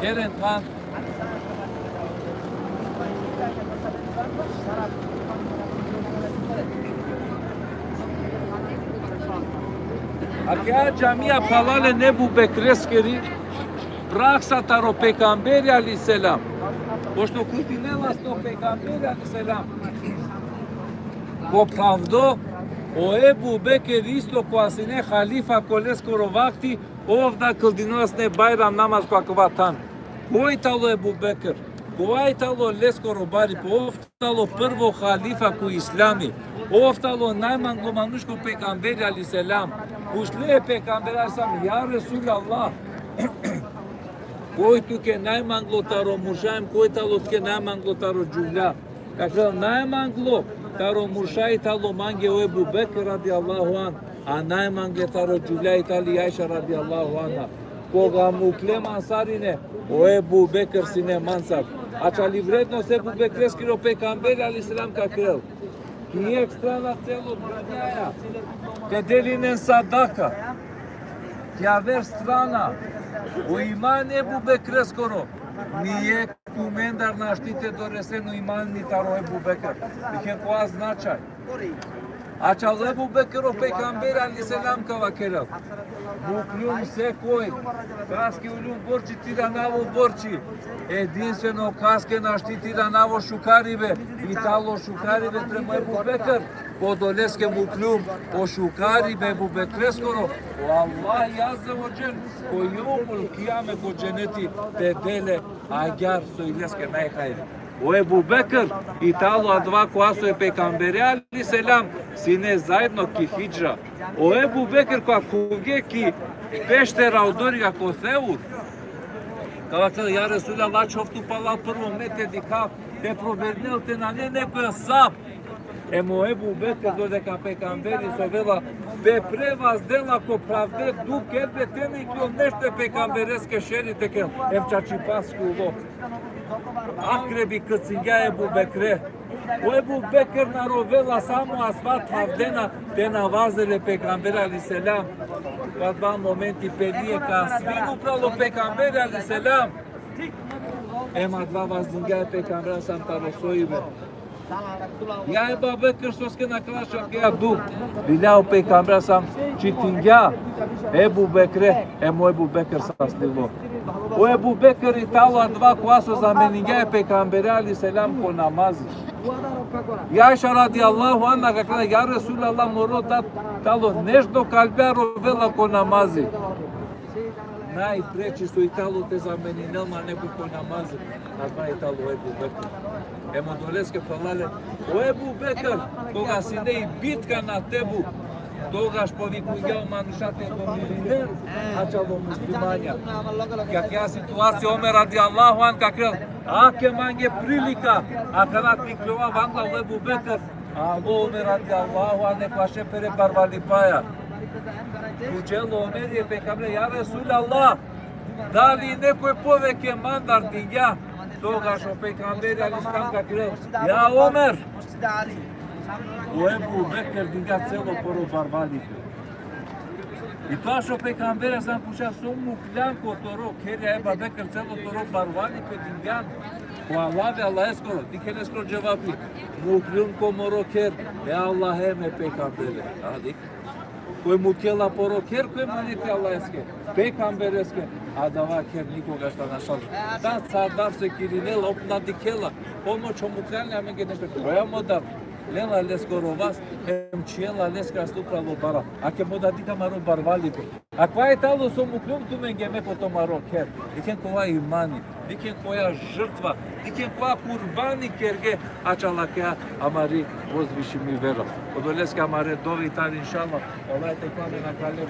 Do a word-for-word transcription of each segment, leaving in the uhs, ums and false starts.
Keren than. Akaja džamija phralalen e Ebu Bekreskiri, praksa taro pejgamberi alejhi selam. Pošto kurdinela so pejgamberi alejhi selam ko phravdo, o Ebu Bekr isto kova sine halifa ko leskoro vakti, ov da kldinela sine Bajram namaz ko akava than. Koj tano Ebu Bekr? Koj tano leskoro baripe? Ov tano prvo halifa ko islami. Ov tano najmanglo manuš ko pejgamberi alejhi selam. Pučle e pejgamberi alejhi selam: Ja Resulallah, koj tuke najmanglo taro murša, em koj tano tuke najmanglo taro džuvlja? Vakerel: Najmanglo taro murša i tano mange o Ebu Bekr radijallahu anh, a najmangle taro džuvlja i tali Ajša radijallahu anha. Koga mukle man sarine, o Ebu Bekr sine mancar. Ačhali vrednost e Ebu Bekreskiri o pejgamberi alejhi selam vakerel: Ki jekh strana celo dunjaja te delinen sadaka, ki aver strana o imani e Ebu Bekreskoro. Nijekh tumendar našti te doresen o imani taro Ebu Bekr. Dikhen kova značaj. Ačhal o Ebu Bekr o pejgamberi alejhi selam ka vakerel: Mukljum sekoj kaske uljum borči, tirana o borči. Edinstveno kaske našti tirana o šukaribe, i talo šukaribe prema Ebu Bekr. Odoleske mukljum o šukaribe Ebu Bekreskoro, o Allah azze ve dželle ko jevmul kijame ko dženeti te del le agjaar so i leske najhajri. O Ebu Bekr i talo adava kova so e pejgamberi alejhi selam sine zaedno ki hidžra. O Ebu Bekr kova khuvge ki peštera odoriga ko Sevr, ka vakerel: Ja Resulallah, ačhov tu pala prvo me te dikhav, te proverinel te nane nekoja sap. Em o Ebu Bekr, dodeka pejgamberi sovela, pe pre vazdela ko phravde, duk edbe te na iklol nešto e pejgambereske šeri te kerel, em čačipaske ulo. Akrebi kcingja e Ebu Bekre. O Ebu Bekr na rovela samo asva thavdena te na vazdel e pejgambere alejhi selam. Ko adava momenti peli jekh svinj upral o pejgamberi alejhi selam. Em adava vazdingja e pejgambere alejhi selam taro soibe. Ja Ebu Bekr, soske na keraš akaja dukh? Dilja o pejgamberi alejhi selam čitingja e Ebu Bekre, em o Ebu Bekr saslilo. O Ebu Bekr i talo adava kova so zameningja e pejgambere alejhi selam ko namazi. Ja Ajša radijallahu anha vakerela: Ja Resulallah, moro dad talo nežno kalbja rovela ko namazi. Najpreči so i talo te zameninel man nekoj ko namazi, adava i talo o Ebu Bekr. Em odoleske, phralalen, o Ebu Bekr, koga sine i bitka na Tebuk, togaš povikungja o manuša te domirinen ačhal o muslimanja. Ki akaja situacija Omer radijallahu anh vakerel: Ake mange prilika, akana te ikljova vangla o Ebu Bekr. Alo Omer radijallahu anh, e plaše pere barvalipaja. Pučel o Omer e pejgambere: Ja Resulallah, dali nekoj poveke mandar dingja? Togaš o pejgamberi alejhi selam vakerel: Ja Omer, o Ebu Bekr dingja celo poro barvalipe. I togaš o pejgamberi alejhi selam puča: So mukljan ko toro kher, ja Ebu Bekr, celo toro barvalipe dingjan? Ko alave Allaheskoro. Dikhen leskoro dževapi: Mukljum ko moro kher e Allahe em e pejgambere. A, dikh. Koj mukela poro kher, koj emaneti Allaheske, pejgambereske, adava kher nikogaš te našal. Tad sa dar so kirinela, ov na dikhela. Pomoć o mukljan le amenge nešto. Koja mo dar? Lela leskoro vas, em čhijela leske aslo upral o bara. Ake mo da dikh amaro barvalipe. Akava i talo so mukljum tumenge me ko tumaro kher. Dikhen kova imani, dikhen koja žrtva, dikhen kova kurbani kerge ačhal akaja amari vozvišimi vera. Odoleske amare dove i tali, inšallah, Allah te ka amen akale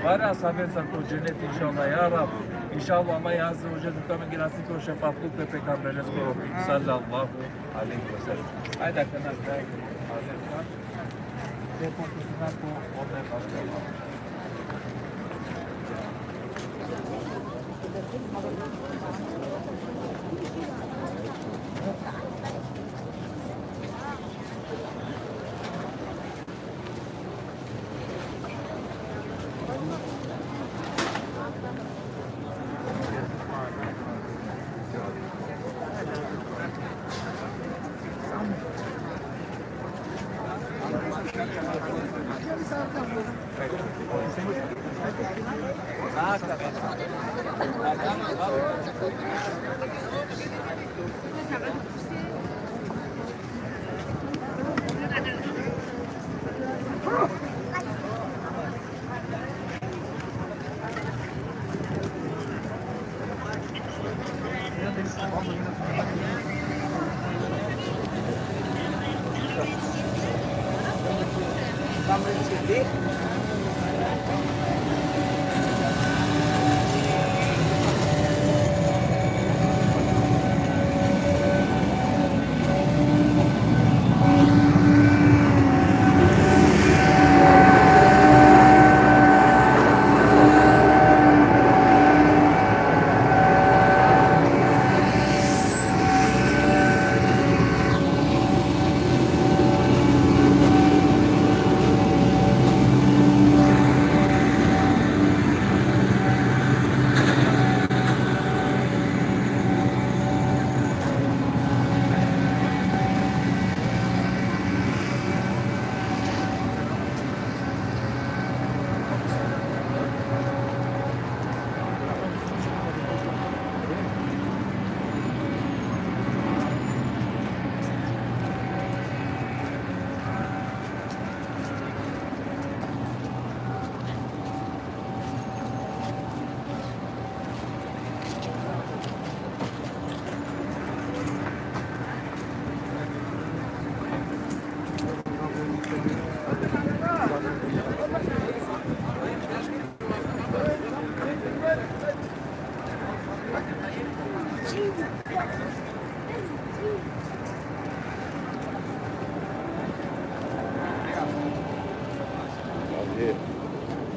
bare ashabencar ko dženeti, inšallah, ja Rab. Inšallah, Allah azze ve dželle te ka amen nasip o šefaatluko e pejgambereskoro, sallallahu alejhi ve sellem. Ajde, akana kraj. Te fokusina ko Omer radijallahu.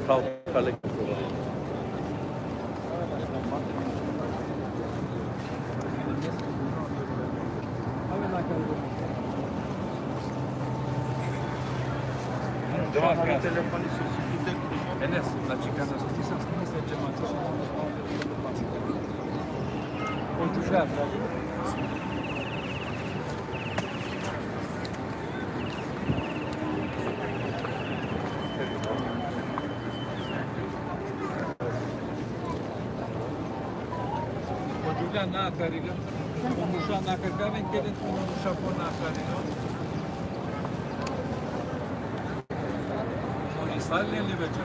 Kalk, kalk. Enes, znači, kada ti sam snimio sa džematom, on ću ja. Ko džuvlja na kariga, ko muša na kariga, ven kede ko muša po na kariga. Oni salli li već.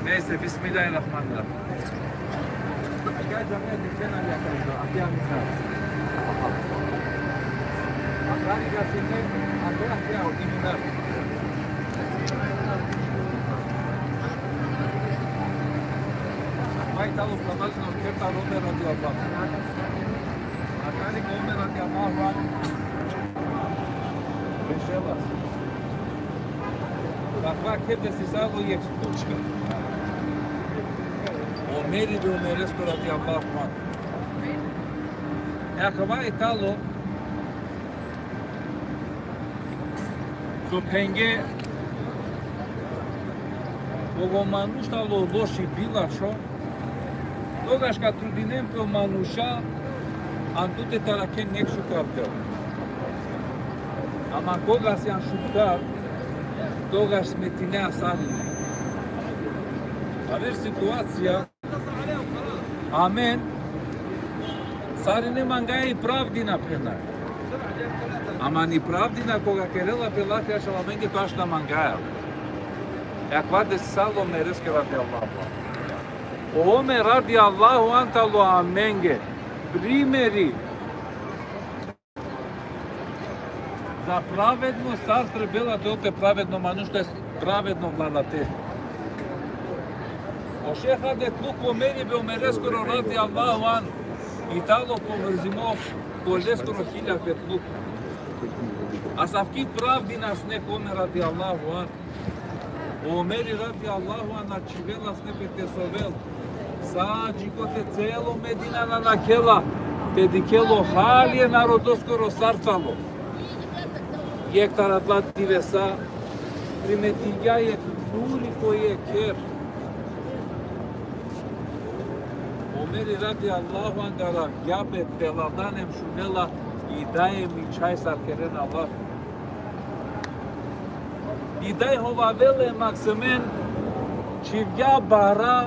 Neyse, Bismillahirrahmanirrahim. Acá ya me dicen allá que aquí a mi casa. Acá diga, si me, acá, acá, o diga. Vai talo prolazno kerta Omer radijallahu anhu. Akari ko Omer radijallahu anhu. Bešela. Kakva kher desisalo jek slučaj. Omeri be Omeresko radijallahu anhu. E akava i talo so phenge, koga o manuš talo loši bilačho, togaš ka trudinen pe o manuša, an tute te arakhen nek šukar delo. Ama koga sian šukar, togaš smetinea sarine. Aver situacija, amen sarine mangaja i pravdina phenaja. Ama ni pravdina koga kerela pe lafi ašal amenge, to aš na mangaja. E akava desisalo Omereske radijallahu anhu. O Omer radijallahu anhu talo amenge primeri za pravedno, sar trebela te ovel pravedno manuš, to jest pravedno vladate. O šehadetluk Omeri be Omereskoro radijallahu anhu i talo povrzimo ko leskoro hilafetluk. Asavki pravdina sine ko Omer radijallahu anhu. O Omeri radijallahu anhu na čhivela sine pe te sovel. Sa dži kote celo Medina na nakhela, te dikhel o hali e narodoskoro sar talo. Jekh taro adala divesa primetingja jekh nuri ko jekh kher. Omeri radijallahu anhu garavgja pe delaldan em šunela i i daj em i čhaj sar kerena lafi. I daj hovavela em aksmen čhivgja bara,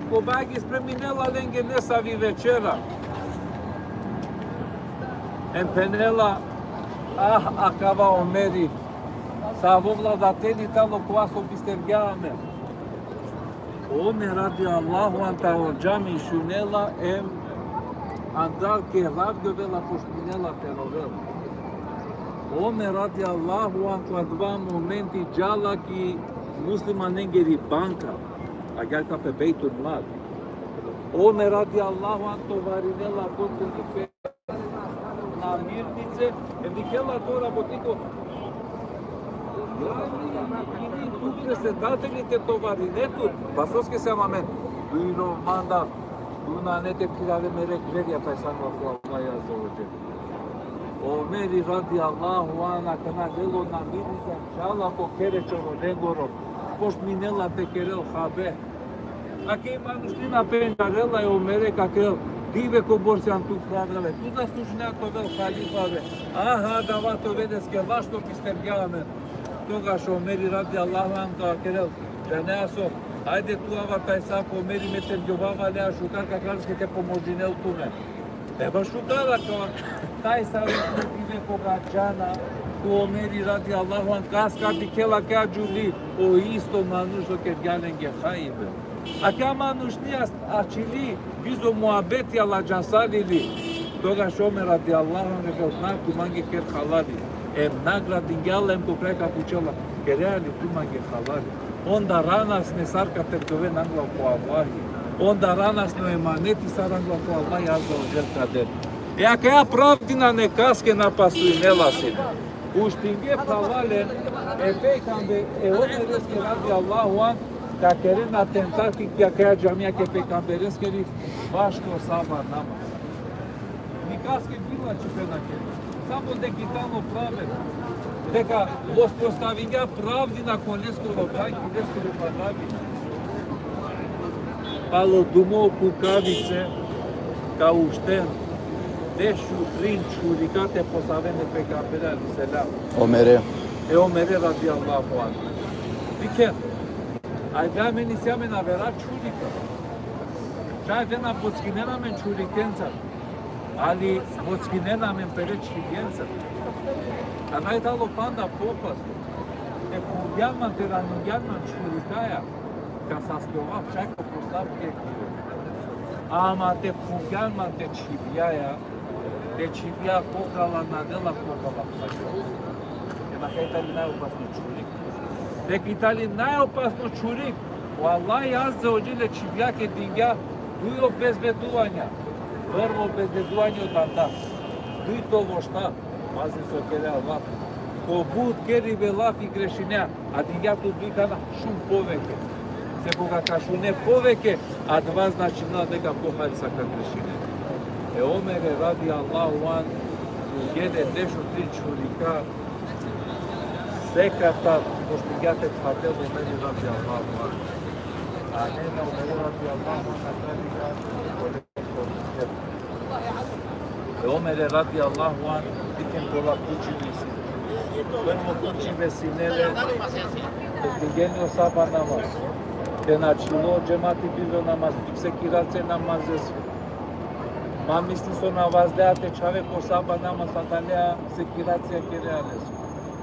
ko bagi spreminela lenge nesavi večera. Em phenela: "Ah, akava Omeri, savo vladeteli tano kova so bistergja amen." Omer radijallahu anh taro džami šunela em andral keravgjovela, počminela te rovel. Omer radijallahu anh ko adava momenti džala ki muslimanengeri banka, agjaar ka pe Bejtul Mal. Omer radijallahu anh tovarinela ko tunipe namirnice, em dikhela ko rabotniko: "Ili tu predsedateli te tovarine tut, pa soske sian amen?" "Duj romanda, tu nane te phirave mere gverja, tajsa angla ko Allah azze ve dželle." Omeri radijallahu anh akana lelo namirnica, džala ko khere čoronengoro, počminela te kerel habe. Ake manušni na pendžarela e Omere, ka kerel: "Dive kobor sian tu hrabrave, tu zaslužinea te ovel halifa be. Aha, adava te ovel leske vaš so bistergja amen." Togaš Omeri radijallahu anh ka kerel: "Džanea so, ajde tu ava tajsa ko Omeri, me tergjovava le ašukar, ka kerav leske te pomožinel tumen." E, baš šukar akava. Tajsa dive koga džana ko Omeri radijallahu anh, kas ka dikhela akaja džuvli? O isto manuš so kergja lenge hajbe. Akaja manušni ačhili, bizo muhabeti ala džasalili. Togaš Omer radijallahu anh rekel: "Na, tu mange ker halali." Em nagradingja la, em ko kraj ka pučela: "Kerea li tu mange halali? Onda ranasne sar ka tergjoven angla ko Allahi. Onda ranasne o emaneti sar angla ko Allahi azze ve dželle ka den." E akaja pravdina nekaske na pasujnela sine. Uštinge phralalen e pejgamber-, e Omereske radijallahu anh, ka kerena atentati ki akaja džamija ke pejgambereskeri, bašo sabah namaz. Nikaske bila čipena ke. Samo deka i tano prave. Deka uspostavingja pravdina ko leskoro bajki, leskoro baravi. Palo dumo kukavice ka ušten dešutrin čhurika te posaven e pejgambere alejhi selam. Omere. E Omere radijallahu anh. Dikhen. Ajde, amen isi amen avera čhurika. Čak te na bockinena amen čhurikenca. Ali bockinena amen pere čhivjenca. A naj tano panda popas. Te phuvgjan man, te ranungjan man čhurikaja, ka sastovav čak ko postav ke kire. Ama te phuvgjan man te čhivjaja, te čhivja koga la na dela, koga la phađa. Ema kaj tali najopasno čhurik. Deka i tali najopasno čhurik, o Allah azze ve dželle čhivjake dingja duj obezbeduvanja. Prvo obezbeduvanje o danda. Dujto vošta, mazin so kerea lafi. Ko but keribe lafi grešinea, a dingja tut duj kana, šun poveke. Se koga ka šune poveke, adava značinela deka pohari sa ka grešine. E Omere radijallahu anh, dingje le dešutrin čhurika, sekatar pošmingja te phatel e Omeri radijallahu anh. Anena e Omeri radijallahu anh, e Omere radijallahu anh, dikhen kola kučibe sine. Prvo kučibe sine le, te dingje le o sabah namaz. Te na ačhilo džemati bizo namaz, dikh sekiracija namazes. Ma misli so na vazdea te čhave ko sabah namaz, adalea sekiracija kerea les.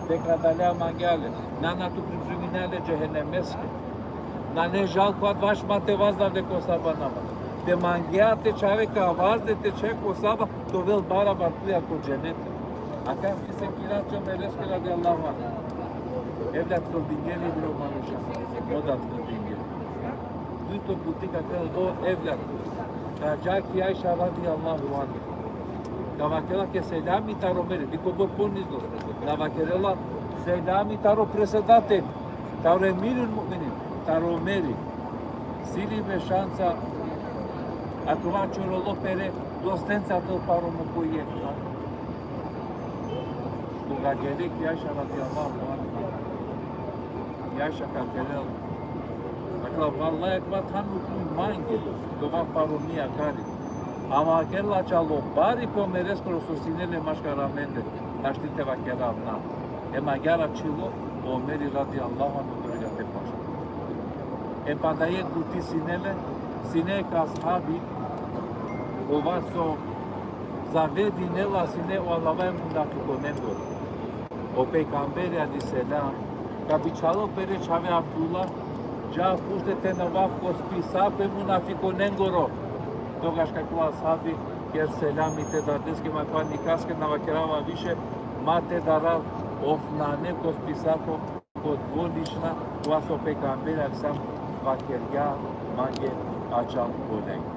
Deka adalea mangea le. Na, na, tu pripremine le džehenemeske. Nane žal ko adava šma te vazda le ko sabah namaz. Te mangea te čhave ka vazde te čhe ko sabah, te ovel barabar tuja ko dženet. Akaja sekiracija e Omereske radijallahu anh. Evlad, kldingje li bre o manuša? O dad, kldingje. Dujto puti ka kerel: O evlad, ka dža ki Ajša radijallahu anha. Ka vakerela ke selami taro Omeri, dikh kobor ponizno. Na vakerela selami taro predsedatel, taro emirul mu'minin, taro Omeri. Si li bre šansa akava čorolo pere dostenca te ovel paro mukojekha? Koga gele ki Ajša radijallahu anha, i Ajša ka kerel: Dakle, vallahi, akava tano tuj mange, dova paro mi akari. Ama ačhilo bari pe Omereskoro so sine le maškar amende, našti te vakerav na. Em agjaar ačhilo, Omeri radijallahu anhu odoriga te pašti. Em panda jekh buti sine le, sine jekh ashabi, kova so zavedinela sine o alava e munafikonengoro. O pejgamberi alejhi selam, ka bičhalel pere čhave Abdullah, dža pučle te na ovav ko spisako e munafikonengoro. Togaš akava ashabi ker selami te dadeske, ma akava nikaske na vakerava više, ma te darav, ov nane ko spisako, ko dvolična, kova so pejgamberi alejhi selam vakergja mange ačhal olengo.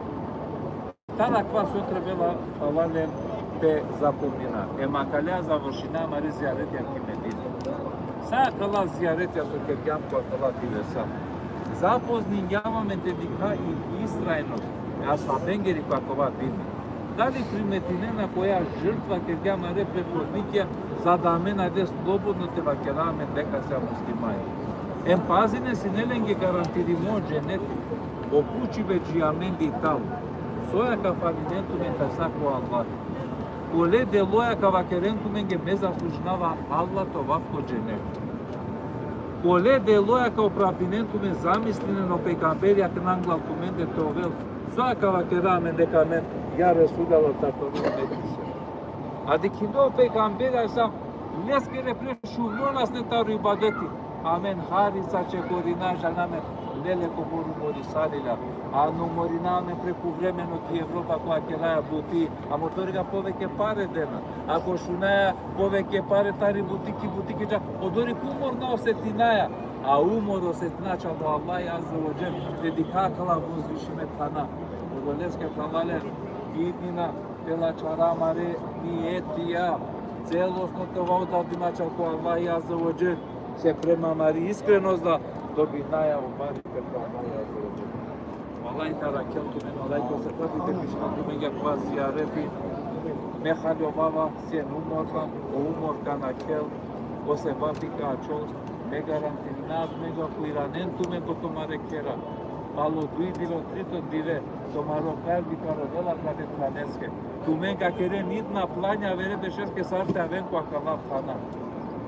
Taro akava so trebela, phralalen, te zapomnina. Em akaleja završina amare zijaretija ki Medina. Sa akala zijaretija so kergjam ko akala divesa, zapozningjav amen te dikha i istrajnost e ashabengeri ko akava dini. Dali primetinena koja žrtva kergja amare prethodnikija, za da amen ade slobodno te vakera amen deka sijam muslimanja. Em pazinen, sine lenge garantirimo dženeti. O pučibe dži amende i tano: Soja ka falinen tumen, kaj sa ko Allah? Kole deloja ka vakeren tumenge me zaslužinava Allah te ovav ko dženet? Kole deloja ka opravdinen tumen, zamislinen, o pejgamberi akana anglal tumende te ovel? Soja ka vakera amen deka amen, ja Resulallah, taro toro umeti sijam. A dikhindo o pejgamberi alejhi selam, leskere pre šuvlona sine taro ibadeti. Amen hari sa čekorina, džana amen, lele kobor umorisali la. A na umorina amen preku vremeno ki Evropa, kova keraja buti, ama odoriga poveke pare dena. Ako šunaja poveke pare tari buti ki buti ki dža, odori ko umor na osetinaja. A umor osetina ačhal o Allah azze ve dželle, te dikha akala vozvišime thana. Odoleske, phralalen, idnina te lačhara amare nijetija, celosno te ova odadime ačhal ko Allah azze ve dželle, se prema amari iskrenost da dobinaja o bari ko Allah azze ve dželle. Vallahi te arakhel tumen, vallahi ko sebepi te pišinel tumenge akava zijareti, me haljovava sen umorna, o umor ka nakhel, o sevapi ka ačhol, me garantirinav tumenge, ako iranen tumen ko tumare khera, palo duj dive, trito dive, tumaro kalbi ka rovela akale thaneske. Tumen ka keren idna planja avere bešeske sar te aven ko akala thana.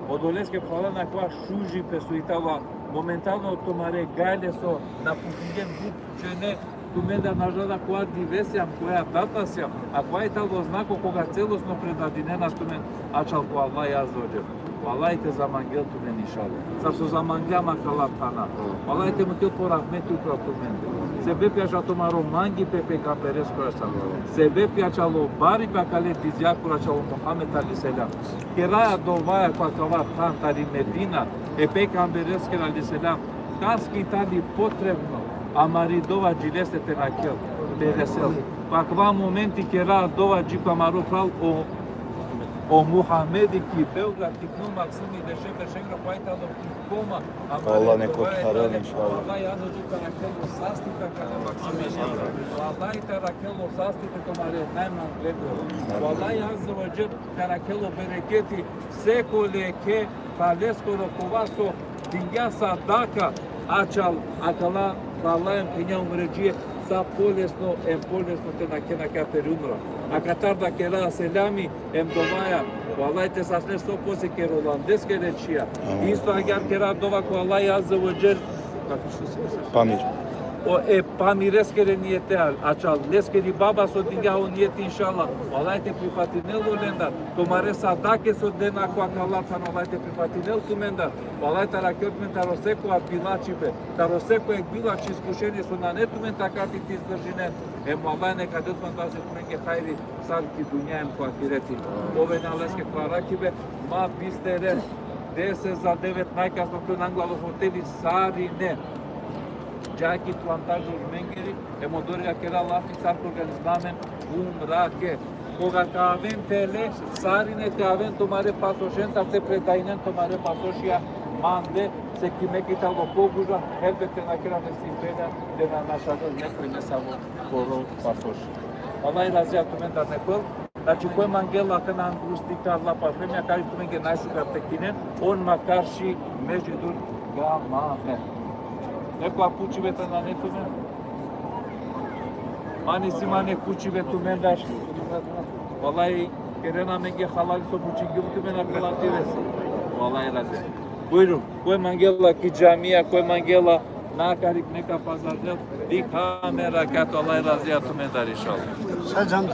Odoleske, phralalen, akava šužipe so i tano, momentalno tumare gajle so napušingjen but džene, tumendar na džala koja dive sijam, koja data sijam, akava i tano znako koga celosno predadinena tumen ačhal ko Allah azze ve dželle. Vallahi te zamangel tumen, inšallah. Sar so zamangjam akala thana. Vallahi te mukhel po rahmeti upral tumende. Sebepi ačhal tumaro mangipe pejgambereskoro selam. Sebepi ačhal o baripe akale dizjakoro ačhal o Muhammed alejhi selam. Keraja dovaja ko akava than tari Medina, e pejgambereskere alejhi selam, kaske i tani potrebno amari dova dži leste te nakhel, te resel. Pa akava momenti kera dova dži ko amaro phral o, o Muhamedi ki Beograd, ki Knu Maksimi, deše beršengoro, pa i tano ki koma. Allah nek otharel, inšallah. Allah azze ve dželle te arakhel o sastipe akale Maksimi. Allah te arakhel o sastipe tumare najmanglegoro. Allah azze ve dželle te arakhel o bereketi, sekole khe phraleskoro kova so dingja sadaka ačhal akala phrala em phenja umredžije, sa polesno em polesno te nakhen akate umra. Akatar da kera selami em dovaja, vallahi te sasne so pose kero landeskere čhija. Amin. Isto agjaar kera dova ko Allah azze ve dželle. Pamir. O e Pamireskere nijete ačhal, leskeri baba so dingja o nijeti, inšallah, vallahi te prifatinel olendar. Tumare sadake so dena ko akala than, vallahi te prifatinel tumendar. Vallahi te arakhel tumen taro sekova bilačhipe, taro seko jekh bilačhi iskušenie so nane tumen takati te izdržinen. Em vallahi neka del tumen tumenge hajri sar ki dunja em ko ahireti. Oven Allaheskoro arakhibe, ma bistere, deset za devet najkasno te oven anglal o hoteli, sarine dža ki plantaža o Žmengeri, em odori ka kera lafi sar te organizina amen umrake. Koga ka aven tele, sarine te aven tumare pasošencar te predajnen tumare pasošija mande, se ki Meka i tano pogužva, elbet te na kera nesipelja, te na našalel nekoj nesavo poro pasoši. Allah razija tumendar nekoj. Znači, koj mangela akana angrustika, Allah parfemija, kari tumenge najšukar te kinen, on makar ši Mesdžidul Gamame. Neko pučibe te nane tumen? Mani si mane kući be tumendar. Vallahi, kerena amenge halali so bučingjum tumen akala divesa. Vallahi razi. Bujrum, koj mangela ki džamija, koj mangela nakarik neka pazardel, dikha me rakat, Allah razija tumendar inšallah. Sa džan.